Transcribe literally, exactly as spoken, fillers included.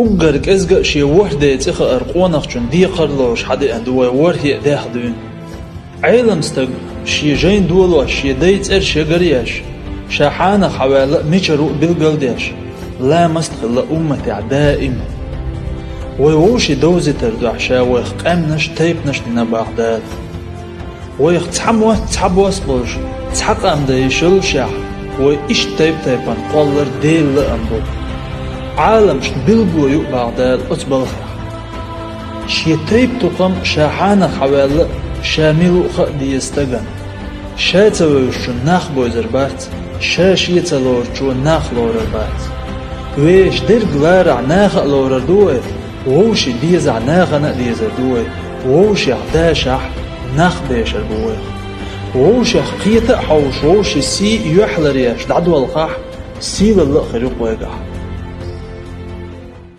Уггар кӀезга а шен ворхӀ ден цӀи хаар къонахчун декхар лоруш хьадеана ду вай ворхӀе а даьхни дуьйна. Ӏелам стаг, шен жайна долош, шен дайн цӀераш ягар а еш, ша хьанах хьаваьлла а, мичара ву а билгал а деш, ламаст а хилла умматехь даим. Вай вовшийн довзийтар дуьхьа ша вайх къаьмнаш, тайпанаш дина бах Дала. Вайх цхьа мотт, цхьа бос болуш, цхьа къам дан йиш йолушехь, вай иштта тайп-тайпана кхоллар Делан лаам бу. Ӏаламашна билгало ю а бах Дала оцу балхех. Шен тайп-тукхам ша хьанах хьаваьлла а, ша мила ву а хаа деза стагана. Ша ца вевзачунна нах бевзар бац, ша шен ца лоручо нах лорар бац. Вешан дерг ларахь наха а лорар ду вай, вовшийн дезахь нахана а дезар ду вай, вовшех дашахь нах бешар бу вайх. Вовшех кхета а хьовсуш, вовшийн сий а юьхь ларъеш дӀадолхахь, сийлалла а хир ю-кх вайгахь.